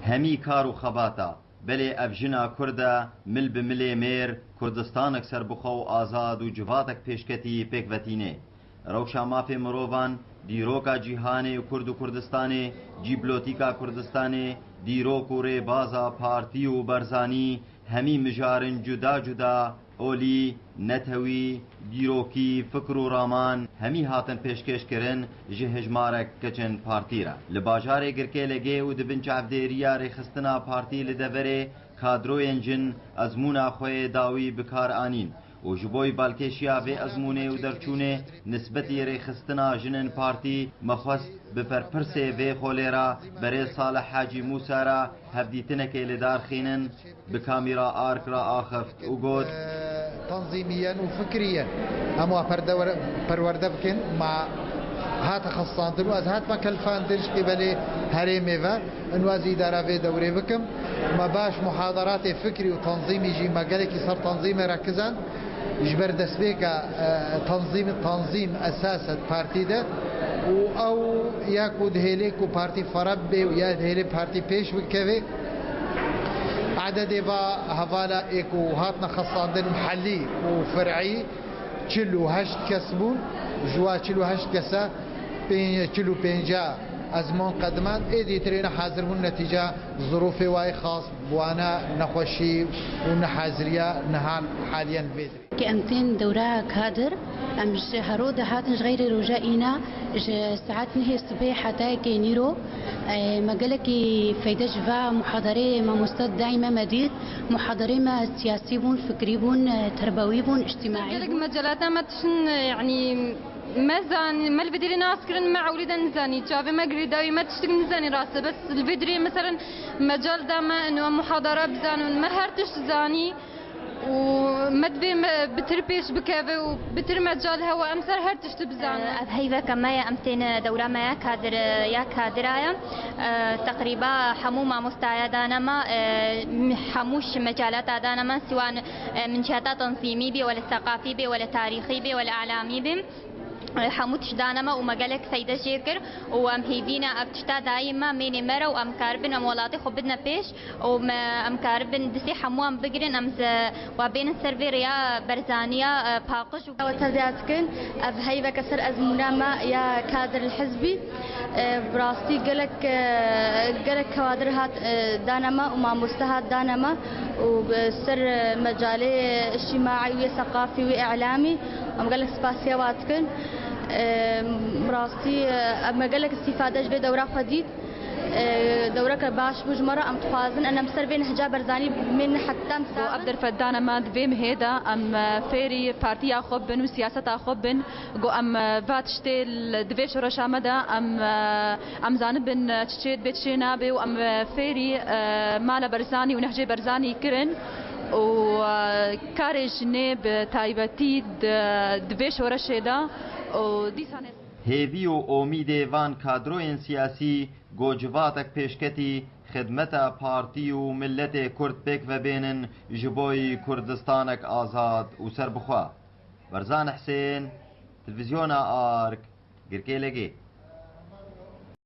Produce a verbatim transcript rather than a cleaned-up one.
Hemî kar û xebata, belê ev jina Kurd e, mil bi milê mêr, Kurdistanek serbixwe û azad û civatek pêşketî pêk vetînê. Rewşa mafê mirovan, dîroka cîhanê û Kurd û Kurdistanê, cîblotîka Kurdistanê, dîrok û rêbaza partî û Barzanî, hemî mijarin cuda cuda, olî, netewî, dîrokî, fikr û raman, hemî hatin pêşkêşkirin, ji hejmarek keçin partî re. Li bajarê Girkêlegê û di bin çavdêriya rêxistina partî li deverê kadroyên jin ezmûna xwe yê dawî bi kar anîn û ji bo balkêşiya vê ezmûnê û derçûnê nisbetî rêxistina jinên partî me xwest bi berpirsê vê xolê re berêz Salih Hacî Mûsa re hevdîtinekê li dar xînin, bi kamîra ARK re axift û got: Tenzîmiyen û fikriyen em wa perde-, perwerde bikin, ma hate xestandin û ez hatime kelfandin ji qîbelê herêmê ve, in waz îdara vê dewrê bikim. Me baş muhadaratê fikrî û tenzîmî jî me gelekî ser tenzîmê re kizand. Ji ber destpêka, e, tenzîm, tenzîm esas e di partî de û ew ya ku dihêlê ku partî fere bibe û ya dihêlê partî pêş bikeve, Ededê va hevala ê ku hatine xestandin mihellî û fer'î çil û heşt kes bûn. Ji wa çil û heşt kesa pê-, çil û pênca ezmûn qediman, ê dîtirê ne hazir bûn netîca zirûfê wayê xas, bi wana nexweşî û nehaziriya niha haliyen vê dirê. Ke em tên dewra kadir, em ji hero de hatin ji xeyrê roja îna, ji saet nehê sibê heta yekê nîro, e, me gelekî feyde ji va muhadarê mamoste dayî me me dît. Muhadarê me siyasî bûn, fikrî bûn, e, terbewî bûn, îctîmaî bûn. Gelek mecelata me tiştin, e, yanî me zanî, me li vê dirê nas kirin, me ewlî de nizanî, çavê me girêdayî, me tiştik nizanî rast e. Bes li vê dirê, meselen, mecal da me, ino muhadara bizanin, me her tişt zanî. û me divê me bitir pêş bikeve û bitir mecal hewa em ser her tiştî bizanin. Ev heyveke me ye, em tên dewra me ya kadir, ya kadira ye. Teqrîba hemû mamostaya dane me, hemû ji mecalata dane me, siwan min ciheta tenzîmî bê, wele seqafî bê, wele tarîxî bê, wele alamî bê. Hemû tişt dane me û me gelek feyde jê kir û em hêvî ne ev tişta dayî me mênê me re û em karibin em welatê xwe bidine pêş û me, em karibin distê hemû em bigirin, em ze-, wa bênin ser vê rêya berzaniya, e, paqij û. Ew tevdiya dikin, ev heyveke ser ezmûna me ya kadir li hizbî. E, bi rastî gelek, e, gelek kewadir hat, e, dane me û mamoste hat dane me û, e, ser, e, mecalê îctîmaî wê seqafî wê îlamî. Em gelek spasiya we dikin. Em, bi rastî, em gelek îstîfade ji vê dewra xwe dît. E, dewreke baş bû ji me re. Em dixwazin em ser vê nehca berzanî bimînin heta em Ku ev derfet dane me di vê mihê de, em, e, fêrî partiya xwe bin û siyaseta xwe bin. Ku em, e, va tiştê li, di vê şoreşa me de em, e, em zanibin, e, çi çê dibe, çi çê nabe û em, e, fêrî, e, mala Berzanî û nehcê Berzanî kirin û, e, karê jinê bi taybetî di, di vê şoreşê de û dîsa ne. Hêvî û omîdê van kadroyên siyasî ku civatek pêşketî xidmeta partî û miletê Kurd pêk vebênin ji bo Kurdistanek azad û serbixwe. Berzan Husên, Televîzyona Ark, Girkêlegê.